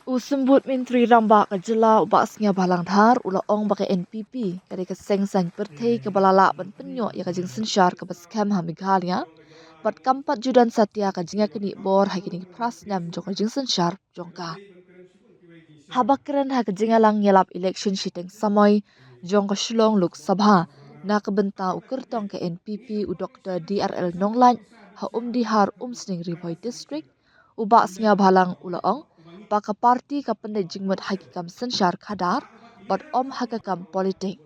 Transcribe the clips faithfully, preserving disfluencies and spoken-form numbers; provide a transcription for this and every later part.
U Symbud Myntri Rangbah ka jylla u Bah Sniawbhalang Dhar u la ong ba ka N P P ka dei ka seng saiñ pyrthei kaba la lah ban pynïoh ïa ka jingsynshar kaba skhem ha Meghalaya, bad kam pat ju don satia ka jingïaknieh bor ha kine ki phra snem jong ka jingsynshar jong ka. Haba kren ha ka jingïalang ïalap election shiteng samoi jong ka Shillong Lok Sabha na ka bynta u kyrtong ka N P P u Doktor D R L Nonglait ha Umdihar Umsning Ri Bhoi District, u Bah Sniawbhalang u la ong ba ka party ka pynleit jingmut ha ki kam synshar khadar bad ym ha ka kam politik.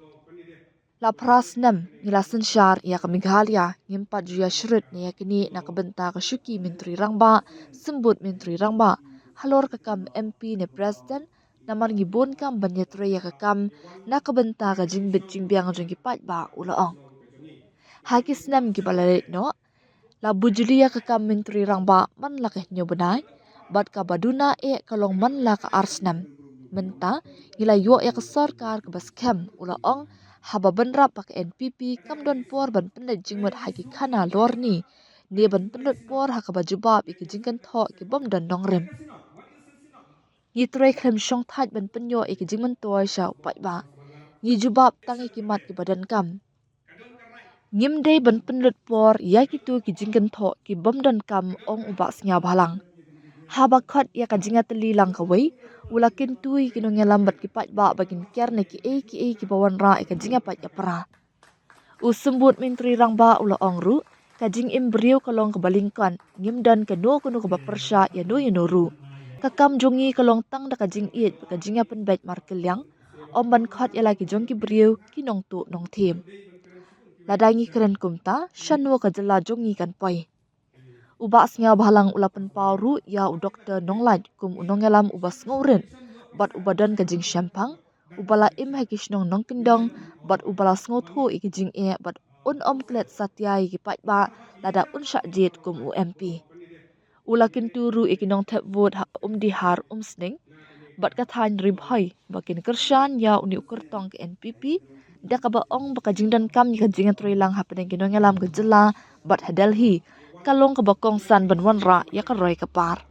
La phra snem ngi la synshar ïa ka Meghalaya, ngim pat ju ïa shrut ne ïa knieh na ka bynta ka shuki Myntri Rangbah, Symbud Myntri Rangbah, halor ka kam M P ne President, namar ngi bun kam ban ïatrei ïa ka kam na ka bynta ka jingbit jingbiang jong ki paidbah, u la ong. Ha ki snem kiba la leit noh, la bujli ïa ka kam Myntri Rangbah man la ka hynñiew bnai, bad kaba duna eh ka long man la ka ar snem. Mynta ngi la ïoh ïa ka sorkar kaba skhem, u la ong, haba bynrap ba ka N P P kam don por ban pynleit jingmut ha ki khana lorni ne ban pynlut por ha kaba jubab ïa ki jingkynthoh ki bym don nongrim. Ngi trei khlem shongthait ban pynïoh ïa ki jingmyntoi sha u paidbah. Ngi jubab tang ïa ki mat kiba donkam. Ngim dei ban pynlut por ïa kito ki jingkynthoh ki bym donkam, ong u Bah Sniawbhalang. Haba khot ïa ka jingïatylli lang kawei, u la kyntu ïa ki nongïalam bad ki paidbah ba kin ker na kiei kiei kiba wanrah ïa ka jingïapait ïapra. U Symbud Myntri Rangbah u la ong ruh, ka jingim briew ka long kaba lyngkot, ngim don kano kano kaba pyrshah ïano ïano ruh. Ka kam jong ngi ka long tang da ka jingïeit bad ka jingïapynbeit markylliang, ym ban khot ïa la ki jong ki briew ki nongtuh nongthiem. Lada ngi kren kumta, shano ka jylla jong ngi kan poi? U Bah Sniawbhalang u la pynpaw ruh ïa u Doktor Nonglait kum u nongïalam uba sngewrit bad uba don ka jingshemphang, uba la im ha ki shnong nongkyndong, bad uba la sngewthuh ïa ki jingeh, bad un ym klet satia ïa ki paidbah lada un shah jied kum u M P. U la kyntu ruh ïa ki nongthep vote ha Umdihar Umsning bad ka thaiñ Ri Bhoi ba kin kyrshan ïa une u kyrtong ka N P P, da kaba ong ba ka jingdonkam ïa ka jingïatreilang hapdeng ki nongïalam ka jylla bad ha Delhi ka long kaba kongsan ban wanrah ïa ka roi ka par.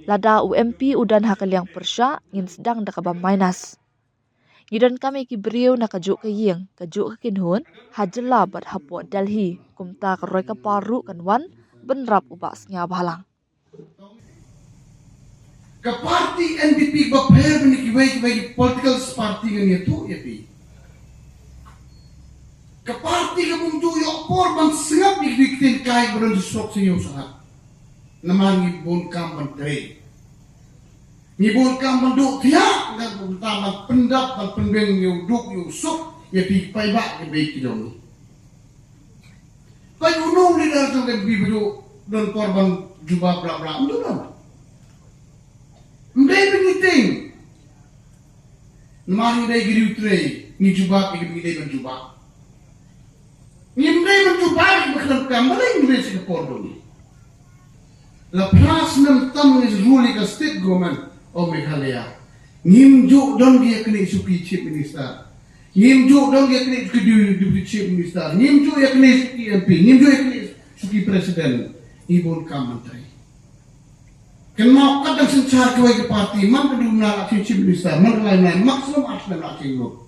Lada u M P u don ha ka liang pyrshah, ngin sdang da kaba minus. Ngi donkam ïa ki briew na kajuh ka ïing, kajuh ka kynhun, ha jylla bad hapoh Delhi, kumta ka roi ka par ruh kan wan, bynrap u Bah Sniawbhalang. Ka party N P P ba pher bad kiwei kiwei ki political party ngan ïathuh ïa phi. Ka party ka bym ju ïoh por ban sngap ïa ki ktien kai ba don shisha sha ïew sngap. Namar ngi bun kam ban trei. Ngi bun kam ban duh thiah, ngan bun kam ban pyndap ban pynbeit ïa u duk ïa u suk ïa phi paidbah ki beit ki jong ngi. Peit uno u leader jong ka N P P ba ju don por ban jubab bla bla. Ym don. Ym dei ba ngi tieng. Namar ngi dei ki riew trei, ngi jubab ïa kiba ngi dei ban jubab. Ngim dei ban jubab ïa kiba khlem kam, balei ngi dei sha ka por jong ngi. La phra snem tam ngi rule ïa ka state government of Meghalaya. Ngim ju don ki ïa kane shuki chief minister. Ngim ju don ki ïa kane shuki du-, deputy chief minister. Ngim ju ïa kane shuki M P. Ngim ju ïa kane shuki president. Ngi bun kam ban trei. Kynmaw kat dang synshar kawei ka party, man ka du bnai la chief minister, man ka lai bnai, maximum ar snem la chief minister.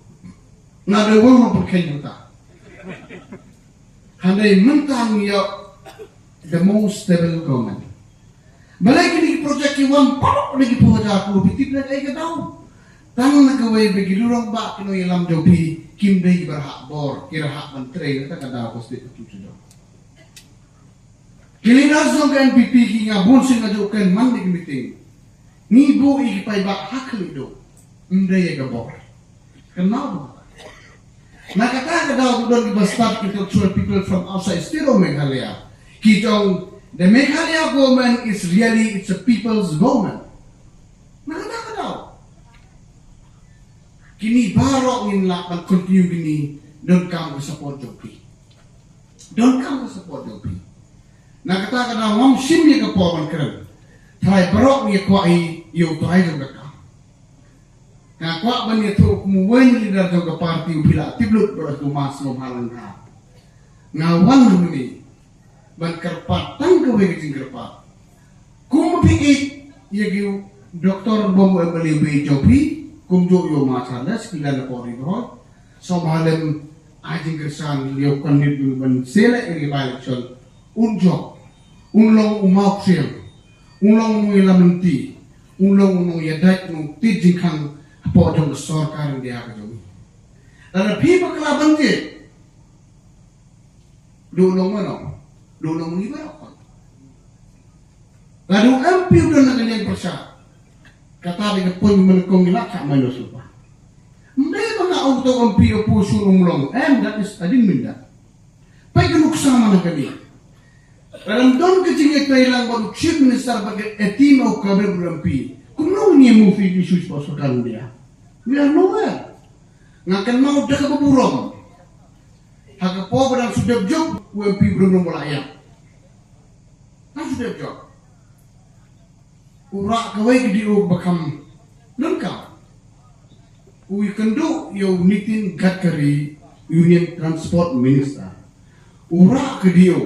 Nga dei wei ma pyrkhing mynta. Hynrei mynta ngi ïoh the most stable government. Balei kine ki project ki wan baroh na ki phew hajar klur, phi tip lei ka daw. Tang na kawei ba ki rangbah ki nongïalam jong phi kim dei kiba rhah bor, ki rhah ban trei na kata ka daw ka state ka tu sha jong. Ki leaders jong ka N P P ki nga bun sien nga ju kren man na ki meeting. Ngi buh ïa ki paidbah ha khlieh duh. Ym dei ïa ka bor. Kynmaw ba. Na kata ka daw don kiba stad ki cultural people from outside state of Meghalaya. Ki jong the Meghalaya government is really, it's a people's government. Na kata ka daw. Kine baroh ngin lah ban continue kine, donkam ka support jong phi. Donkam ka support jong phi. Na kata ka daw ngam shim ïa ka por ban kren. Trai baroh ngi kwah hi ïa u trai jong ka kam. Nga kwah ban ïathuh kum u wei na leader jong ka party u phi la tip lut baroh tu mas ngam halang ha. Nga wan hangne ban kyrpad tang kawei ka jingkyrpad. Kum phi ïeit ïa ki Doctor Bom M L A B J P, kumjuh ïa u Ma Charles, ki la na pori bro. So mahalem ai jingkyrshan ïa u candidate ban select ïa ki by-election. Un jop, un long u mawsiang, un long u nongïalam lynti, un long u nongïadait, u nongtied jingkhang hapoh jong ka sorkar India ka jong ngi. Lada phi bakla ban jied, duh long mano, duh long ngi baroh. Lada u M P u don na ka liang pyrshah, kata dei ka point ba nyngkong ngi lah kha mai lo supa. Ym dei ba nga ong to M P opposition um long, em, that is, I didn't mean that. Peit ka nuksa man kane. Lada ym don ka jingïatreilang bad u Chief Minister bad ka team of cabinet bad u M P, kumno ngin move issue shapoh sorkar India? We are nowhere. Nga kynmaw da kaba burom, ha ka por ba dang shu dep jop, u M P Brum Brum u la ïap. Dang shu dep jop, u rah kawei ka D O ba kham lyngkot. U ïakynduh ïa u Nitin Gadkari, Union Transport Minister. U rah ka D O.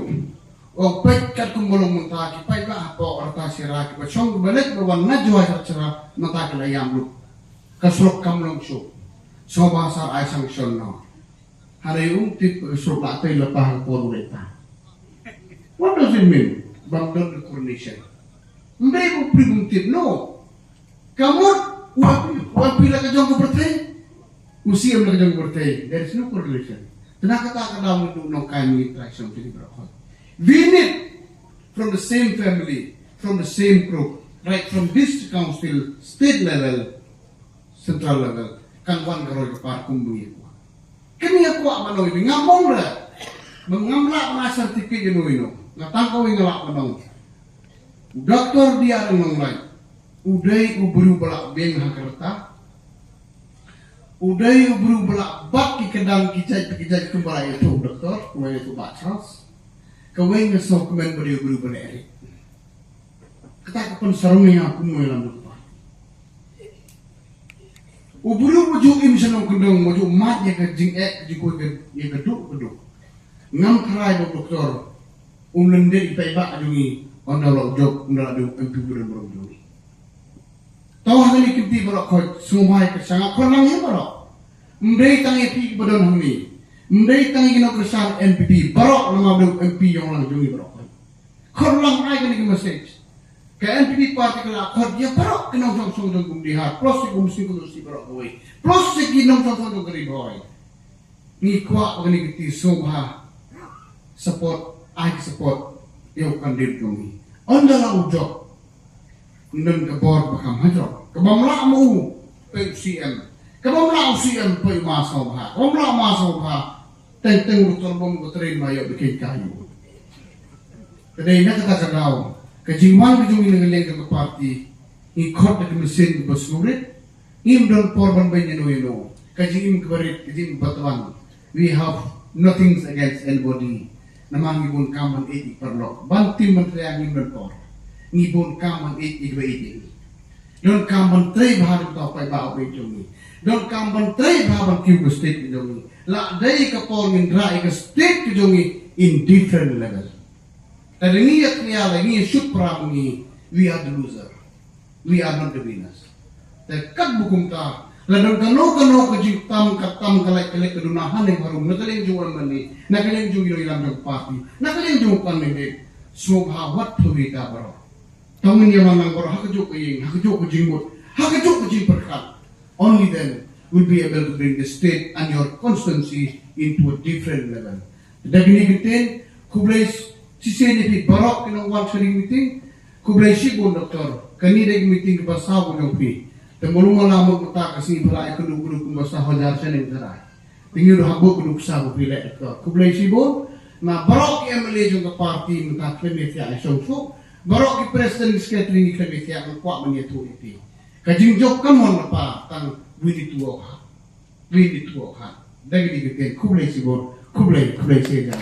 U ong peit katkum ba long mynta, ki paidbah hapoh Ratacherra, kiba shong kiba leit ba wan na Jowai Ratacherra, mynta ki la ïam lut. Ka surok kam long shuh. Sngewbha sa ai sanction noh. Hynrei um tip ka surok la tei la pah ka por u leit tang. What does it mean? Bym don ka coordination. Ym dei ba u Prem um tip, no. Ka mut u M P, u M P la ka jong ka pyrthei, u C M la ka jong ka pyrthei. There is no correlation. Te na kata ka daw ngi duh nongkai ngi trai song tini baroh. We need from the same family, from the same group, right from district council, state level, central level, kan wan ka roi ka par kum ngi kwah. Kane ïa kwah ban ong ïa ngam ong re. Ba ngam lah ban ai certificate ïa no ïa no. Nga tang kawei nga lah ban ong. U Doctor D R Nonglait u dei u briew ba lah biang ha ka rta. U dei u briew ba lah bat ki kdang ki jait ki jait kumba la ïathuh u Doctor, kumba la ïathuh Bah Charles. Kawei nga sngewkmen ba dei u briew ba leh rit. Kata ka pynsarong ïa nga kum u ïalam jong ka party. U briew ba ju im sha nongkyndong, ba ju mad ïa ka jingeh, ka jingkhuid, ïa ka duh ka duh. Ngam tharai ba u Doctor un lyndet ïa i paidbah jong ngi, ynda u la jop, ynda u la dei u M P ba don burom jong ngi. To ha kane ka kynti baroh, khot sngewbha ïa ka sha nga, khot lang ïa baroh. Ym dei tang ïa phi kiba don hangne. Ym dei tang ïa ki nongkyrshan N P P baroh, namar ba u M P u ïong lang jong ngi baroh. Khot lang, ai kane ka message. Ka N P P party ka la khot ïa baroh ki nongshong shnong jong ka Umdihar, plus ïa ka Umsning constituency baroh kawei, plus ïa ki nongshong shnong jong ka Ri Bhoi. Ngi kwah ba kane ka kynti sngewbha support, ai ka support ïa u candidate jong ngi. Ynda la u jop, ngin don ka bor kaba kham hajrong. Kaba ym lah ma u, peit u C M. Kaba ym lah u C M, peit u Ma Sngewbha. Kaba ym lah u Ma Sngewbha, teng teng u Doctor Bom ka trei ma ïoh ba khein ka ïoh. Ka dei na kata ka daw, ka jingwan ka jong ngi na ka liang ka party, ngi khot da ka mynsiem kaba sngewrit. Ngim don por ban beiñ ïano ïano. Ka jingim kaba rit, ka jingim kaba tban. We have nothing against anybody. Namar ngi bun kam ban ïeit ïa ki paralok. Ban tim ban trei ngim don por. Ngi bun kam ban ïeit ïa kiba ïeit ïa ngi. Don kam ban trei bha da uta u paidbah uba ïeit jong ngi. Don kam ban trei bha ban kiew ka state ka jong ngi. La dei ka por ngin rah ïa ka state ka jong ngi in different level. Lada ngi ïa kñia, lada ngi ïa shut para ngi, we are the loser. We are not the winners. Te katba kumta, la don kano kano ka jingtam ka tam ka lait ka leit ka duna haneng harum, na ka liang jong u M L A, na ka liang jong u nongïalam jong ka party, na ka liang jong u candidate, sngewbha wat thaw ïa ka baroh. Tang ngin ïa wanrah baroh ha kajuh ka ïing, ha kajuh ka jingmut, ha kajuh ka jingpyrkhat. Only then we'll be able to bring the state and your constituency into a different level. Da kine ki ktien, khublei shisien ïa phi baroh ki nongwan sha kane ka meeting. Khublei shibun Doctor. Kane dei ka meeting kaba saw ka jong phi. Te malu mala mut mynta ka sngi phi la ïakynduh kynduh kumba saw hajar shaneng tharai. Te ngi ruh hap buh ka nuksa ba phi leh Doctor. Khublei shibun. Na baroh ki M L A jong ka party mynta khlem ïathiah ïa shong suk. Baroh ki president, secretary ngi khlem ïathiah, ngi kwah ban ïathuh ïa phi. Ka jingjop kam mon na pa tang we need to work hard. We need to work hard. Da kine ki ktien, khublei shibun, khublei, khublei shibun.